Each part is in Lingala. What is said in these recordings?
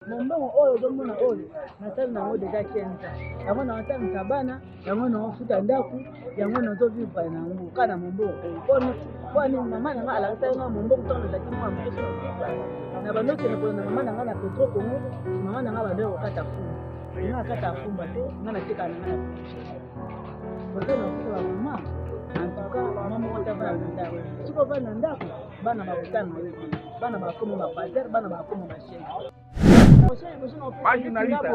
Mombongo oyo ozomona oyo nasali na yango deja 15 ans, yango naotangisa bana, yango naofuta ndako, yango nazovivre na yango kaka na mombongo oyo. Mpo nini? Mama na ngai alakisaki ngai mombongo ntango nazalaki mwana moke. Soki na bando okende kolanda mama na ngai na Petro Congo, mama na ngai bando kokata fumba, ngai akata fumba te, ngai natekaka na ngai na baza na kopesa bamama. En tout cas, mama moko te avanda na ndako. Soki ovanda na ndako, bana bakotanga yo te, bana bakoma bapater, bana bakoma bachef. Ba journaliste.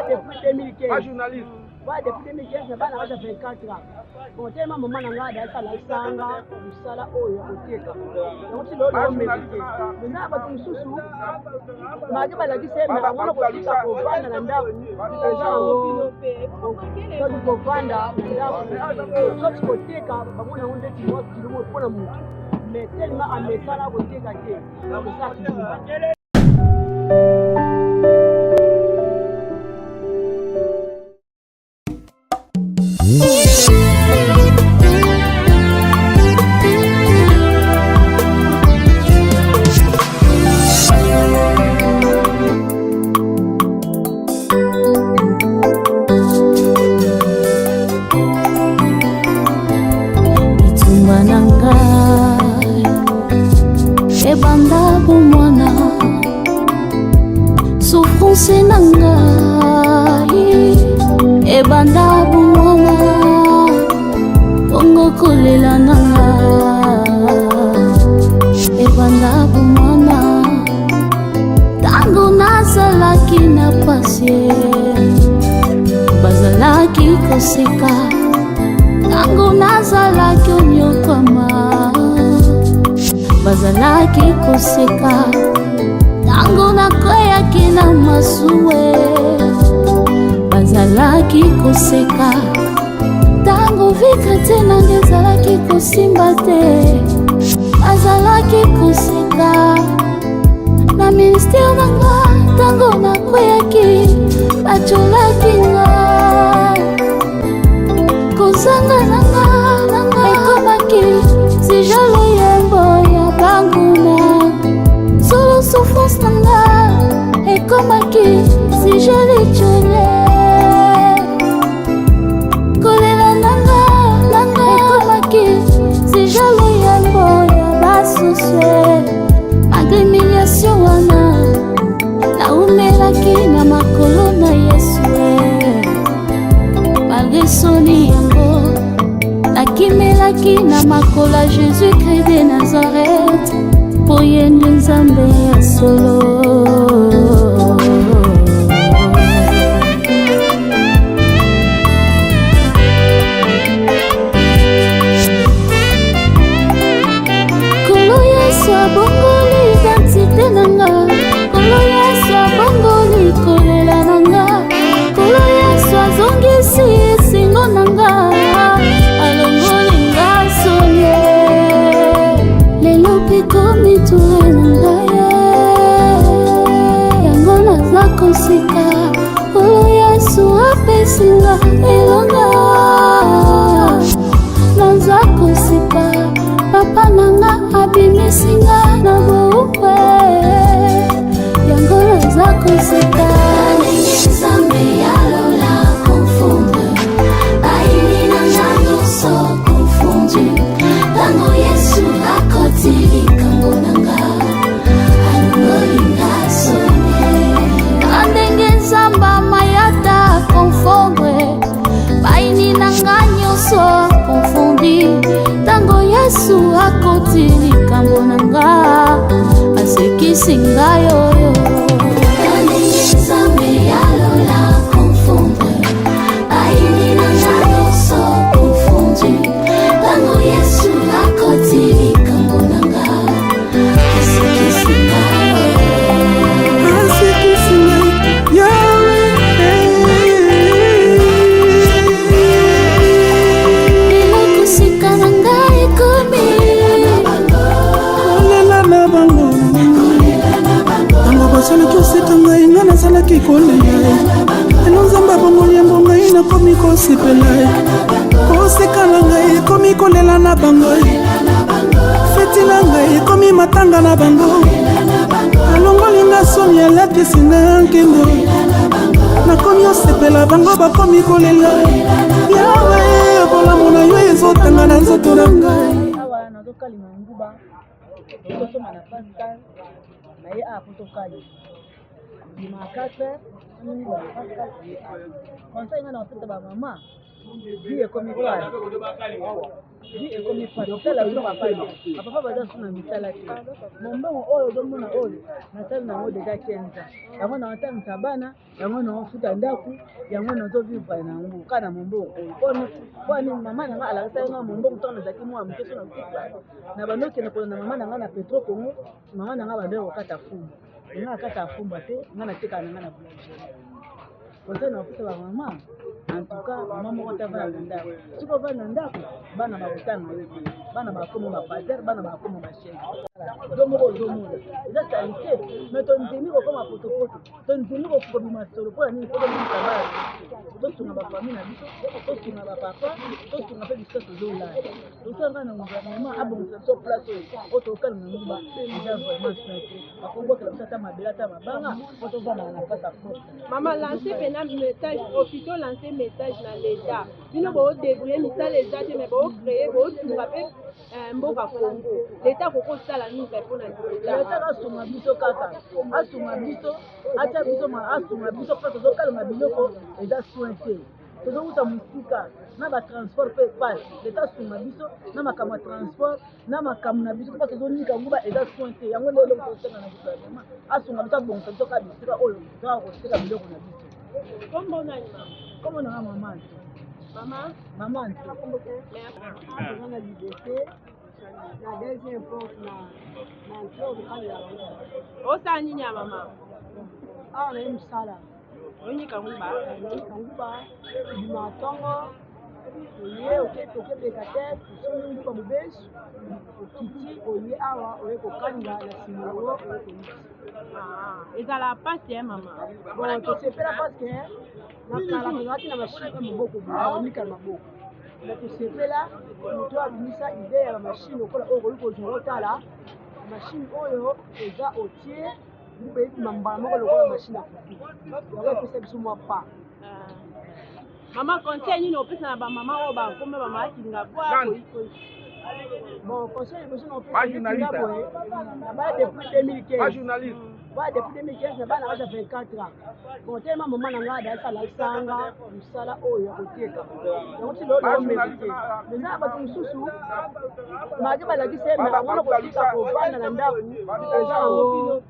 Depuis 2015. Ba journaliste. Ba depuis 2015 na bana baza 24 ans. Bon, tellement mama na ngai adalisa alakisanga mosala oyo ya koteka. Yango ti lelo naomekite. Mais na bato mosusu malgré balakisa ye, mais amona kotika kovanda na ndako eza yango soki kovanda na ndako soki koteka bamona yango ndeti mwa kilo moko mpona motu, mais tellement amesana koteka te, akosala kindumba. Bitumba na ngai ebanda bomwana, souffrance na ngai ebanda bomwana, bongo kolela na ngai ebanda bomwana. Ntango nazalaki na pasi, bazalaki koseka. Ntango nazalaki onyokama, bazalaki koseka. Ntango nakweyaki na masuwe, bazalaki koseka. Ntango vika te nanga ezalaki kosimba te, bazalaki koseka. Na ministère na nga, ntango nakweyaki, batyolaki nga. Kozanga na nga ekomaki sija loyembo ya banguna. Solo souffrance na nga ekomaki sija lityole. Kolela na nga ekomaki sija loyembo ya basusu. Malgré humiliation wana, naumelaki na makolo na Yesu. Malgré soni yango, nakimelaki na makolo ya Jésus Christ de Nazareth, mpo ye nde Nzambe ya solo. Kolo Yesu abongoli identité na nga, Kolo Yesu abongoli kolela na nga, Kolo Yesu azongisi esengo na nga, alongoli nga soni. Lelo mpe komi tour na ngai, yango naza koseka. Kolo Yesu apesi nga elonga, naza koseka. Papa na nga abimisi nga na boupe, yango naza koseka. Nzambe ya lola confondre bayini na nga nyonso, confondu. Ntango Yesu akoti likambo na nga, alongoli nga soni. Na ndenge Nzambe amayata confondre bayini na nga nyonso, confondi. Ntango Yesu akoti likambo na nga, asekisi ngai oyo. Ndenge Nzambe ya lola confondre bayini na nga nyonso, confondu. Ntango Yesu akoti likambo na nga, asekisi ngai. Asekisi ngai Yawe. Lelo koseka na ngai ekomi kolela na bango. Ntango bazalaki oseka ngai, ngai nazalaki kolela. Lelo Nzambe abongoli yango, ngai nakomi kosepela. Koseka na ngai ekomi kolela na bango, feti na ngai ekomi matanga na bango. Alongoli. nga soni alatisi nga nkembo. Nakomi osepela bango bakomi kolela. Yawe bolamu na yo ezotanga na nzoto na ngai. Awa nazokalima nguba tokosomba na Pascal na ye awa po tokalima bima 4 heures nguba na Pascal ye awa. Conseil nga na kopesa ba mama, vie ekomi pasi, vie ekomi pasi. Tala bino bapapa, bapapa baza su na misala te. Mombongo oyo ozomona oyo nasali na yango deja 15 ans, yango naotangisa bana, yango naofuta ndako, yango nazovivre na yango kaka na mombongo oyo. Mpo nini mama na nga alakisaki nga mombongo ntango nazalaki mwana moke? So na classe na bando okende kolanda mama na nga na Petro Congo, mama na nga bando kokata fumbwa, nga akata fumbwa te, nga natekaka na nga na boulangerie. Conseil na kopesa bamama, en tout cas mama moko te avanda na ndako. Soki ovanda na ndako, bana bakotanga yo te, bana bakoma bapater, bana bakoma bachef. Yo moko ozomona eza salite, mais tondimi kokoma potopoto, tondimi kobima solo. Mpo na nini? Mpo tobimisa bana, tosunga bafamille na biso, tosunga bapapa, tosunga mpe biso. Tozolala, tosanga na gouvernement abongisa biso place oyo oyo tokalima nguba. Eza vraiment soin te, bakobwakela biso ata mabele ata mabanga mpo tovandaka na place ya propre. Mama, lance mpena message, profite lance message na l'État. Bino boodébrouille, misala eza te, mais boocréer, boosunga mpe mboka Congo. L'État akokosala nini mpona L'État asunga biso kaka, asunga biso, atia biso, asunga biso mpo tozokalema biloko eza soin te. Tozowuta mosika na batransport mpe pasi. L'État asunga biso na makambo ya transport, na makambo na biso mpo tozonika nguba eza soin te. Yango nde eloko tosenga na gouvernement, asunga biso, abongisa biso kaka bisika oyo toyaka koteka biloko na biso. Kombo nani, mama? Kombo nanga Mama Nto. Mama? Mama Nto. Toza na Liberté, na deuxième porte, na entrée okokandela bango. Osala nini ya mama? Awa naye mosala. Onika nguba? Nanika nguba. Bima ntongo, oye okebeka te, osombi nguba mobesu, okiti, oye awa, oye kokanga, na nsima yango oye koyikisa. Ezala pasi ya mama? Bon, tosepela parce que na kala tozalaki na machine ya maboko boye, onika na maboko. Na tosepela moto abimisa idée ya bamachine lokola oyo okoki kozwa. Otala machine oyo eza, otie nguba, ebima mbala moko lokola machine ya fufu. Yango epesa biso mwa pa. Mama, conseil nini opesa na bamama oyo bakoma bamama kinga bwa koyikoyi? Bon, conseil liboso na opesa boye, nabaya depuis 2015, baya depuis 2015, na bana kaka 24 ans. Bon, telema mama na ngai adalisa, alakisanga mosala oyo ya koteka yango ti lelo naomérite. Mais eza na bato mosusu malgré balakisa ye, mais amona kotika kovanda na ndako eza yango.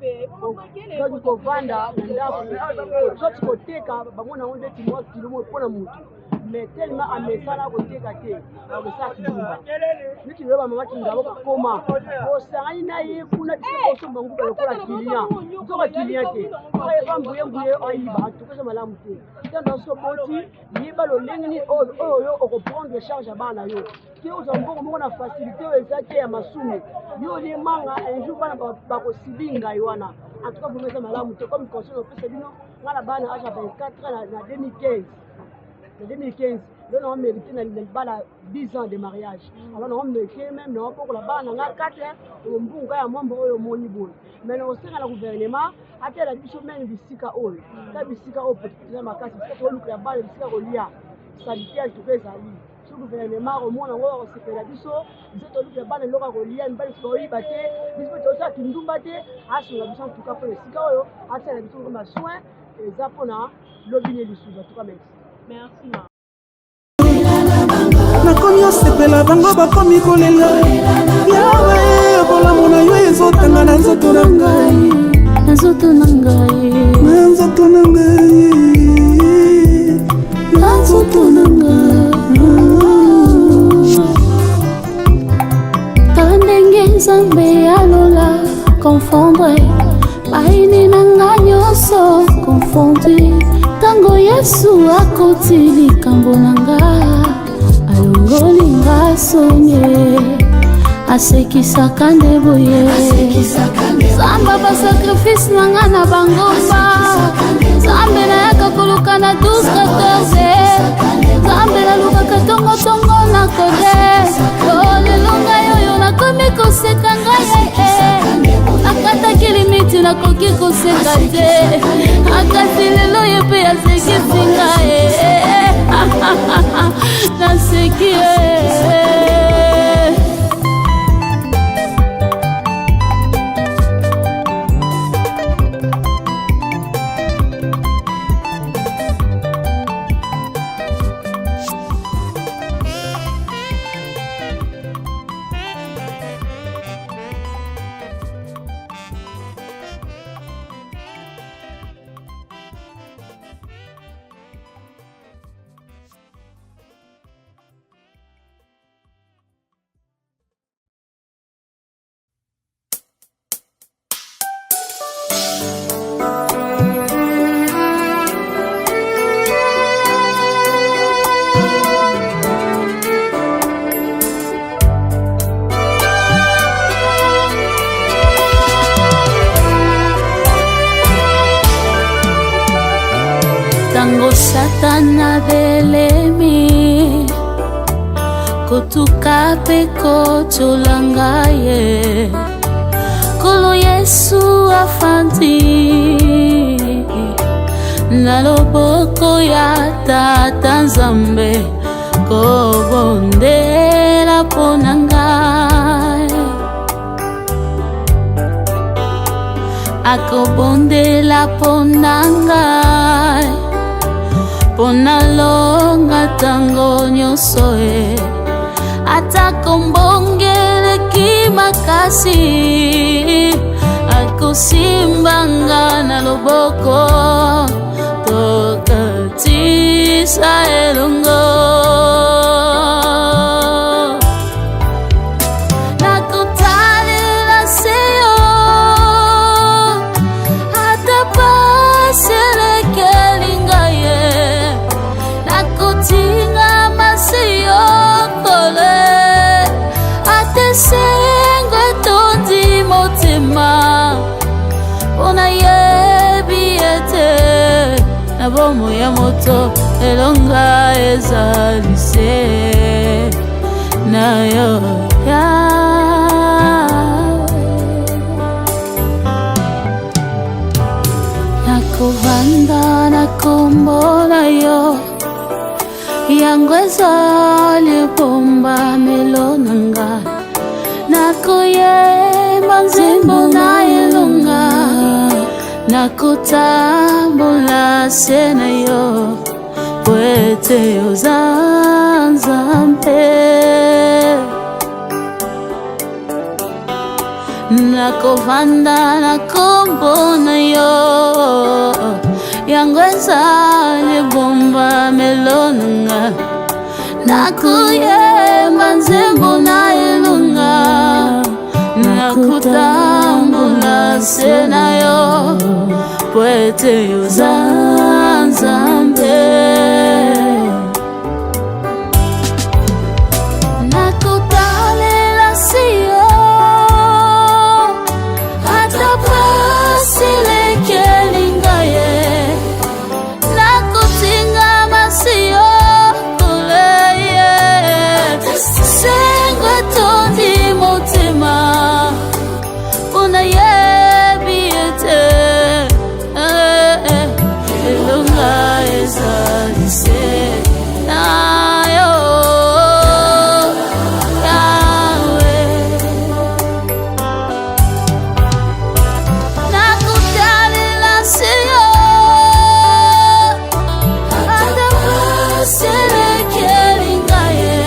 Donc kovanda na ndako soti koteka, bango nango ndeti mwa kilo moko mpona motu, mais tellement amesana koteka te, akosala kindumba. Neti lelo bamama kingabo bakoma osangani na ye kuna, bisika osomba nguba lokola client, nzoka client te, oyeba mbuye mbuye ayiba. Antuka eza malamu te. Ntango so boti, yeba lolenge nini oyo okoprendre charge ya bana yo te. Ozwa mbongo moko na facilité oyo eza te ya masumu, yo olie manga, un jour bana bakosibi ngai wana. En tout cas vraiment eza malamu te. Comme conseil opesa bino, nga na bana âge ya 24 ans na 2015, na 2015 lelo nao mérité na libala 10 ans de mariage. Alors nao mérité même naobokola bana na nga 4 mbunga ya mwambo oyo omoni boye. Mais nakosenga na gouvernement atela biso meme bisika oyo ta bisika oyo eza makasi, bisika tolukela bana bisika kolia saleté. En tout cas ezali so gouvernement akomona yango, akosepela biso. Biso tolukela bana eloko ya kolia, mibali biso baoyiba te, biso mpe tozosala kindumba te. Asunga biso en tout cas mpona esika oyo asala biso ngoma soin eza mpona lobi ne lisusu. En tout cas merci. Merci, ma. Nakomi osepela bango bakomi kolela. Yawe bolamu na yo ezotanga na nzoto na ngai. Na nzoto na ngai. Na nzoto na ngai. Na nzoto na ngai. Tala ndenge Nzambe alola confondre bayini na nga nyonso, confondu ntango Yesu akoti likambo na nga, alongoli nga soni, asekisaka nde boye. Nzambe basacrifice na nga na bangomba, Nzambe nayaka koluka na 12 14, Nzambe nalukaka tongotongo na kode. O lelo ngai oyo nakomi koseka ngai, nakataki limiti. nakoki koseka te, akasi lelo ye mpe asekisi ngai, naseki. Ntango Satana belemi kotuka mpe kotyola ngai ye, Nkolo Yesu afandi na loboko ya Tata Nzambe kobondela mpo na ngai. Akobondela mpo na ngai, mpo nalonga ntango nyonso e, atako mbongeleki makasi, akosimba nga na loboko, tokatisa elongo. Nakotalela se yo, ata pasi elekeli ngai ye, nakotingama se yo kole, ata esengo etondi motema, mpo nayebi ete na bomoi ya moto elonga ezali se na yo Yawe. Nakovanda na kombo na yo, yango ezali ebombamelo na nga, nakoyemba nzembo na elonga, nakotambola se na yo, po ete oza Nzambe. Nakovanda na kombo na yo, yango ezali ebombamelo na nga, nakoyemba nzembo na elonga, nakotambola se na yo, po ete oza Nzambe. Nakotalela se yo, ata pasi elekeli ngai ye, nakotingama se yo koleye, sengo etondi motema, mpo nayebi ete elonga ezali se na yo Yawe. Nakotalela se yo, ata pasi elekeli ngai ye,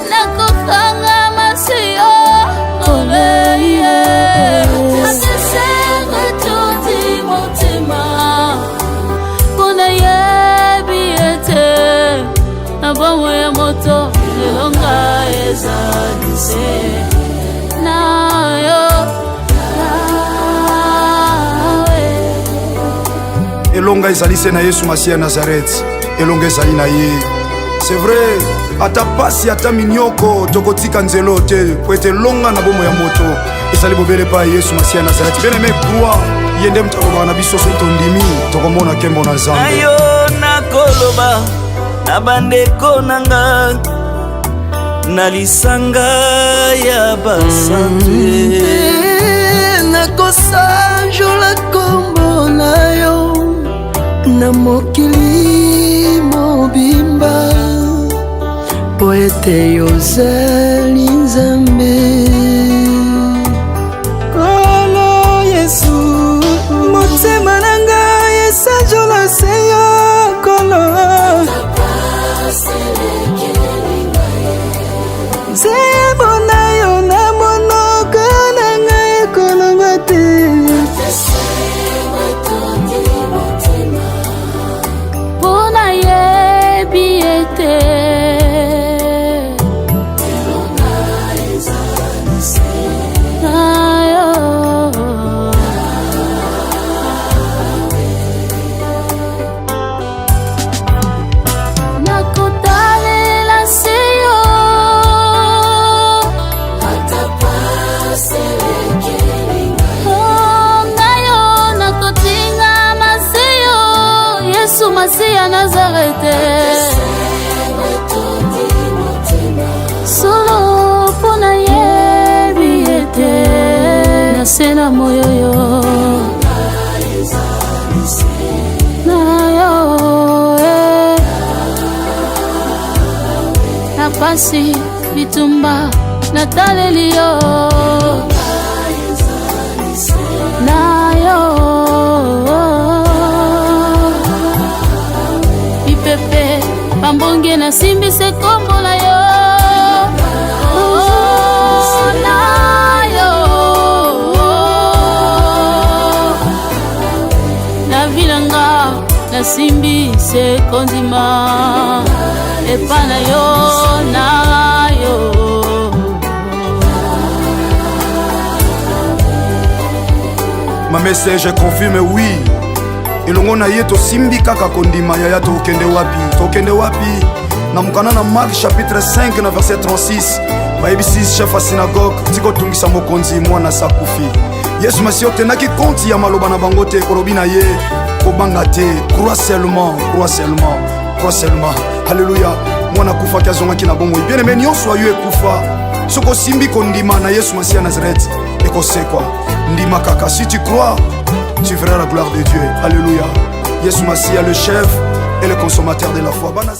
nakokangama se yo koleye, ata esengo etondi motema, mpo nayebi ete na bomoi ya moto elonga ezali se na yo Yawe. Elonga ezali se na Yesu Masiya ya Nazareth, elonga ezali na ye. C'est vrai, ata pasi, ata minyoko, tokotika nzelo te, po ete elonga na bomoi ya moto ezali bobele epai ya Yesu Masiya ya Nazareth. Bien aimé, croix ye nde moto alobaka na biso, soki tondimi tokomona nkembo na Nzambe. Na yo nakoloba na bandeko na nga na lisanga ya basantu. Nakosanjola kombo na yo na mokili mobimba, mpo ete yozali Nzambe. Nkolo Yesu, motema na ngai esanjola se yo, Nkolo. Nzembo na yo na monoko na ngai ekolonga te. Mpo nayebi ete na yo. Nakotalela se yo. Oh, ngai yo nakotingama se yo, Yesu Masiya Nazarete. Solo mpo nayebi ete na se na moyoyo na yo eh. Na pasi bitumba nataleli yo na yo. Mipepe bambonge nasimbisi kombo na yo. Oh, na yo. Na vie na nga nasimbi se kondima epa na yo, na yo. Ma message confirme, oui, elongo na ye tosimbi kaka kondima. Yaya, tokende wapi? Tokende wapi? Na mokanda na Mark chapitre 5 na verset 36, bayebisi chef ya synagogue: "Tika otungisa mokonzi, mwana sakufi." Yesu Masiya otendaki konti ya maloba na bango te. Olobi na ye: "Kobanga te, crois seulement, crois seulement, crois seulement." Halleluya! Mwana akufaki azongaki na bomoi. Bien aimé, nyonso ayo ekufa, soki osimbi kondima na Yesu Masiya ya Nazareth, ekosekwa. Ndima kaka. Si tu crois, tu verras la gloire de Dieu. Alléluia! Yesu Masiya, le chef et le consommateur de la foi. Bana.